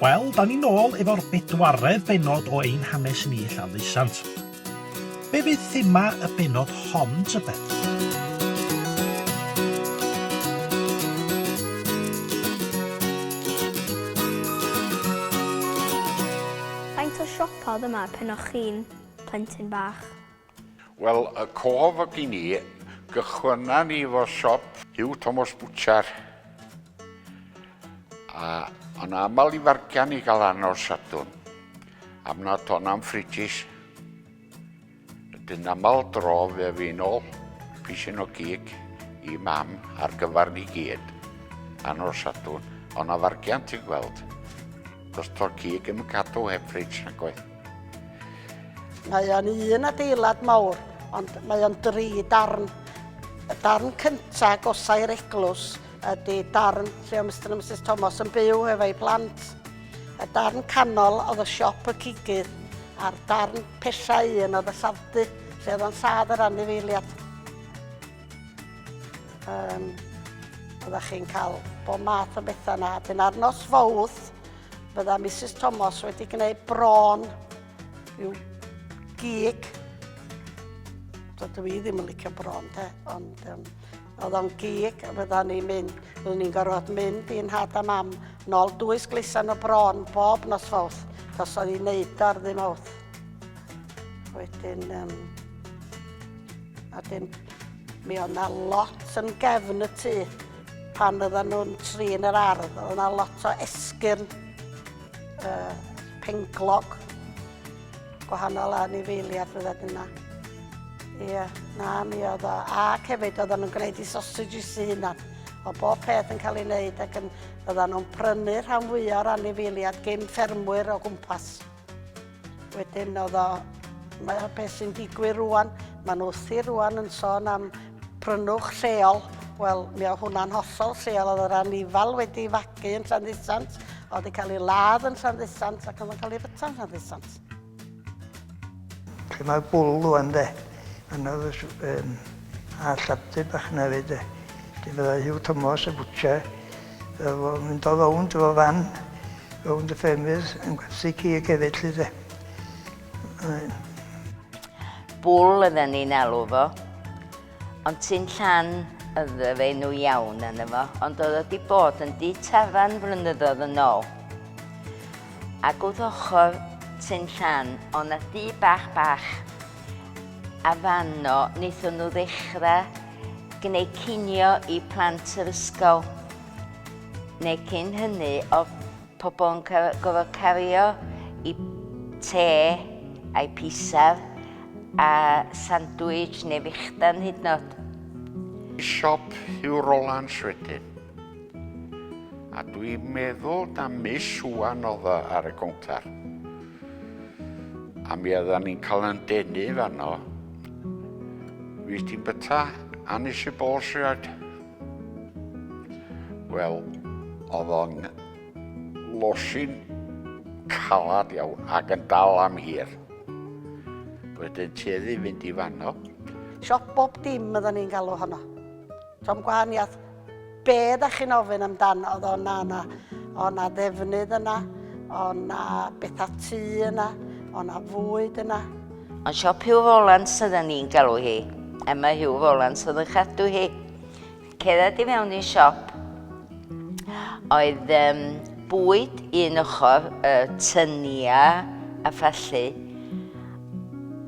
Wel, da ni nôl efo'r bedwaredd bennod o Ein Hanes Ni Llanddeusant. Be fydd thema y bennod hon, tybed? Faint o siopa oedd yma pen o'ch chi'n plentyn bach? Wel, y cof o gyn i, gychwynna ni efo siop Hugh Thomas Butcher. A o'n aml i fargian i gael ar nos Sadwrn. Am nad o'n am ffridges. Dyn aml dro fe fi'n ôl pisyn o gig i mam ar gyfer ni gyd ar nos Sadwrn. O'n a fargian ti'n gweld. Does to'r cig ddim yn cadw heb ffridge nag oedd. Mae o'n un adeilad mawr, ond mae o'n dri darn. Y darn cyntaf agosa i'r eglwys ydy darn lle oedd Mr a Mrs Thomas yn byw efo'i plant. Y darn canol oedd y siop y cigydd, a'r darn pella un oedd y lladd-dy, lle oedd o'n lladd yr anifeiliad. Um, oeddech chi'n cael bob math o bethau yna. Dyn ar nos fawrth, Bydda Misus Thomas wedi gwneud bron i'w gig. Dydw i ddim yn licio bron te, ond um, oedd o'n gig a fydda ni'n mynd, byddwn ni'n gorfod mynd i'n nhad a mam nôl dwy sglisan o bron bob nos fawrth, cos oedd hi'n neud o ar ddy mawrth. Wedyn, um, a dyn, mi oedd na lot yn gefn y tŷ. Pan oedden nhw'n trin yr ardd, oedd yna lot o esgyrn uh, penglog, gwahanol anifeiliad fydda yna. Ie, na, mi oedd o. Ac hefyd oedden nhw'n gwneud i sausages eu hunan. O bob peth yn cael ei wneud ac yn, oedden nhw'n prynu rhan fwyaf o'r anifeiliad gyn ffermwyr o gwmpas. Wedyn oedd o, mae o beth sy'n digwydd rwan, maen nhw wrthi rwan yn sôn am prynwch lleol. Wel, mi oedd hwnna'n hollol lleol, oedd yr anifal wedi fagu yn Llanddeusant, oedd wedi cael ei ladd yn Llanddeusant ac oedd yn cael ei fyta yn Llanddeusant. Lle mae'r bwl rwan de, yna oedd um, a llabdy bach yna fyd de. Dim byddai Hugh Thomas y bwtcher Efo mynd o rownd efo fan, rownd y ffermydd yn gwerthu cig hefyd 'lly de. Bwl oedden ni'n alw fo, ond Tyn Llan oedd yr enw iawn arno fo, ond oedd o wedi bod yn dŷ tafarn flynyddoedd yn ôl. Ac wrth ochr Tyn Llan, oedd 'na dŷ bach bach, a fanno wnaethon nhw ddechrau gwneud cinio i plant yr ysgol. Neu cyn hynny, oedd pobl yn gorfod cario i te a'i pisar a sandwich neu fichdan hyd yn oed. Siop Hugh Rowlands wedyn. A dwi'n meddwl na Miss Siwan oedd o ar y gowntar. A mi oeddan ni'n cael yn denu fanno. Fi ti'n byta anis i bôls rioed? Wel, oedd o'n losin calad iawn ac yn dal am hir. Wedyn tueddu fynd i fanno. Siop bob dim oedden ni'n galw honno. Tom gwahaniaeth be da chi'n ofyn amdan, oedd o na, na, o na ddefnydd yna, o na bethau tŷ yna, o na fwyd yna. Ond siop Hugh Rowlands oedden ni'n galw hi, a mae Hugh Rowlands oedd yn chadw hi. Cerdded i mewn i'r siop, oedd um, bwyd un ochr, y tynia a phallu,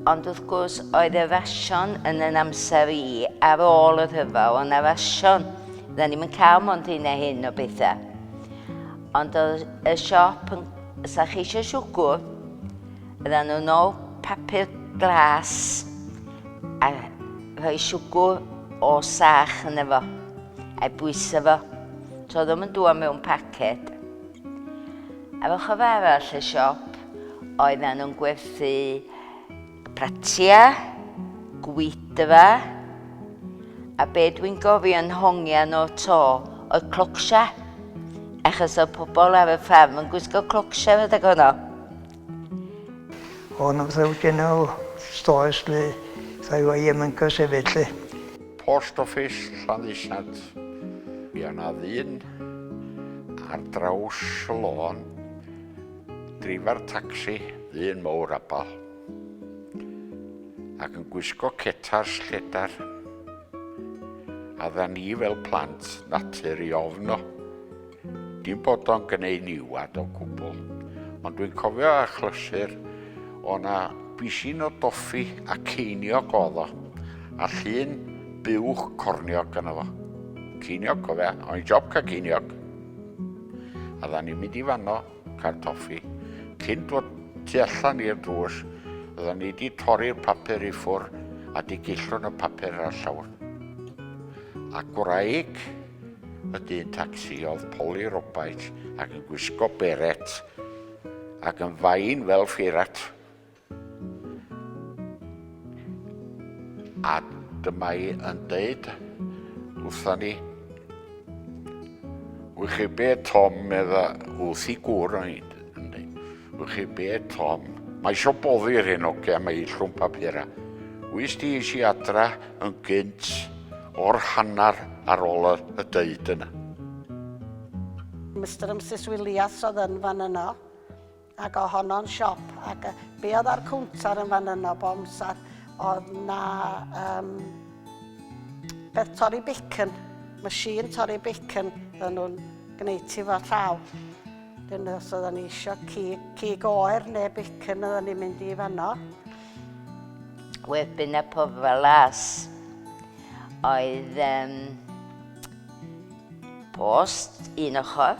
Ond wrth gwrs, oedd y rasion yn yn amser i, ar ôl y rhyfel, oedd 'na rasion. Fydda ni'm yn cael mond hyn a hyn o bethau. Ond oedd y siop yn... Sa chi eisiau siwgwr, fydda nhw'n ôl papur glas a rhoi siwgwr o sach yna fo, a'i bwyso fo. So oedd o'n dŵad mewn paced. Ar ochr arall y siop, oedden nhw'n gwerthu pratia, gwydra, a be dwi'n gofio yn hongian o'r to oedd clocsia, achos oedd pobl ar y ffarm yn gwisgo clocsia rhedeg honno. O'n nhw'n fatha general stores lle, fatha YM Anchors hefyd lle. Post Office Llanddeusant. Mi o' 'na ddyn ar draws y lôn. Dreifar tacsi, ddyn mowr abal. Ac yn gwisgo cetars lledar. A dda ni fel plant natur i ofn o. Dim bod o'n gneud niwad o gwbl. Ond dwi'n cofio achlysur o na bisin o doffi a ceiniog oedd o. A llun buwch corniog gynno fo. Ceiniog, cofia, o'n i'n job cael ceiniog. A dda ni'n mynd i fanno, cael toffi. Cyn dod tu allan i'r drws, dda ni wedi torri'r papur i ffwr a di gillwn y papur ar llawr. A gwraig y dyn tacsi oedd Polly Robaits ac yn gwisgo beret ac yn fain fel ffeirat. A dyma hi yn deud wrtha ni, Wych chi be, Tom, medda, wrth i gŵr o'n i'n dweud, wych chi be, Tom, mae eisiau boddi'r hyn oge, mae ei llwm papura. Wys di eisiau adra yn gynt o'r hannar ar ôl y, y deud yna. Mister a Misus Williams oedd yn fan yno. Ac o honno'n siop. Ac be oedd ar cownter yn fan yno bob amser, oedd na um, beth torri bacon, machine torri bacon, oedden nhw'n gwneud ti fo llaw. Dyn os oedden ni eisiau cig, cig oer neu bacon, oedden ni'n mynd i fanno. Wedyn y pofel las oedd um, Post un ochr.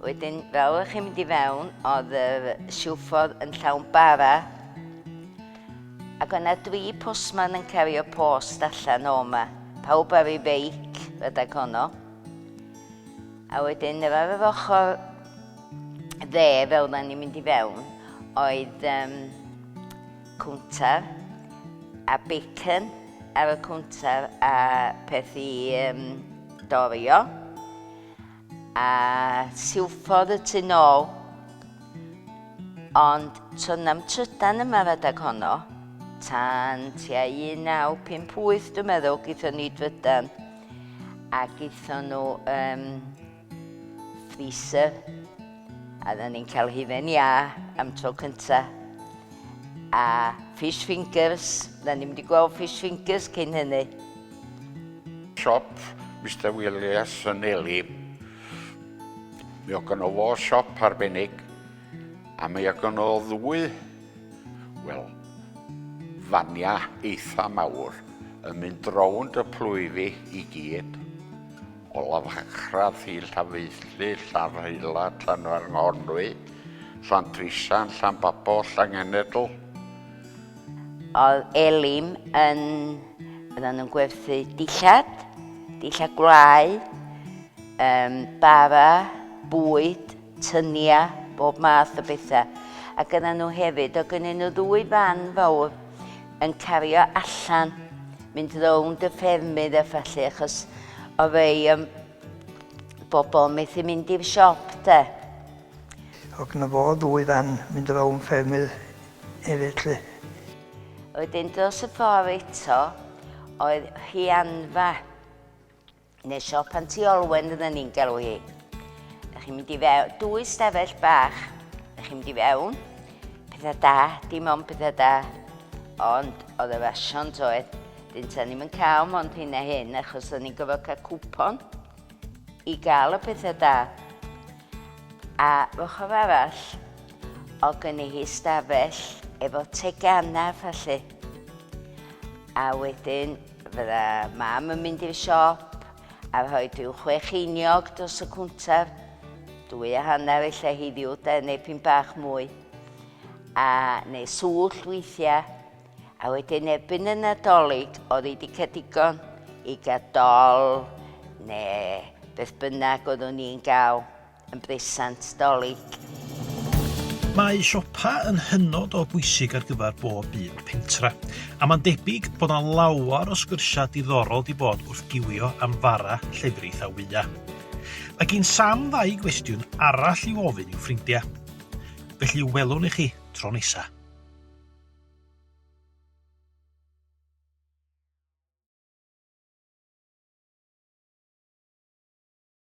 Wedyn, fel o'ch chi'n mynd i fewn, oedd y silffodd yn llawn bara. Ac o'na dri postman yn cario post allan o yma. Pawb ar ei feic, rhedeg honno. A wedyn, ar yr ochr dde, fel oedden ni'n mynd i fewn, oedd um, cwntar a bacon ar y cwntar a peth i um, dorio a silffodd y tu nôl ond to'n am trydan yma rhedeg honno tan tua 1958 dwi'n meddwl gyda ni drydan a gyda nhw um, freezer a dda ni'n cael hufen iâ am tro cynta a fish fingers da ni'n mynd i gweld fish fingers cyn hynny. Siop Mister Williams yn Eli. Mi oedd gynno fo siop arbennig a mi oedd gynno ddwy, wel, fania eitha mawr yn mynd rownd y plwyfi i gyd. O Lafachraf i Llafeithlu, Llanrheila, Llanfairnghonwy, Llantrisant, Llanbabo, Llangenedl. Oedd Elim yn... Oedden nhw'n gwerthu dillad, dillad gwlau, um, bara, bwyd, tynia, bob math o bethau. Ac oedden nhw hefyd, oedd gennyn nhw ddwy fan fawr yn cario allan, mynd rownd y ffermydd a phallu, achos o rei um, bobl methu mynd i'r siop, de. O gynno fo ddwy fan mynd rownd ffermydd hefyd, lly. Wedyn dros y ffordd eto oedd rhianfa. Neu siop Anti Olwen fydden ni'n galw hi. Ydych chi'n mynd i fewn, dwy stafell bach, ydych chi'n mynd i fewn, pethau da, dim ond pethau da, ond oedd y rasion toedd. Dyn ta ni'n mynd cael mond hyn a hyn, achos oedden ni'n gofio cael cwpon i gael y pethau da. A ochr arall, oedd gen i hi stafell efo tegannau falle. A wedyn Fydda mam yn mynd i'r siop a rhoi rhyw chwe cheiniog dros y cwntar, dwy a hanner ella heddiw de, neu pyn bach mwy, a neu swllt weithiau. A wedyn erbyn y Nadolig, oedd hi wedi cael digon i gael dol neu beth bynnag oeddwn i'n gael. yn bresant Dolig. Mae siopa yn hynod o bwysig ar gyfer bob un pentra, a mae'n debyg bod 'na lawer o sgyrsiau diddorol 'di bod wrth giwio am fara, llefrith a wyau. Mae gin Sam ddau gwestiwn arall i'w ofyn i'w ffrindiau. Felly welwn i chi tro nesa.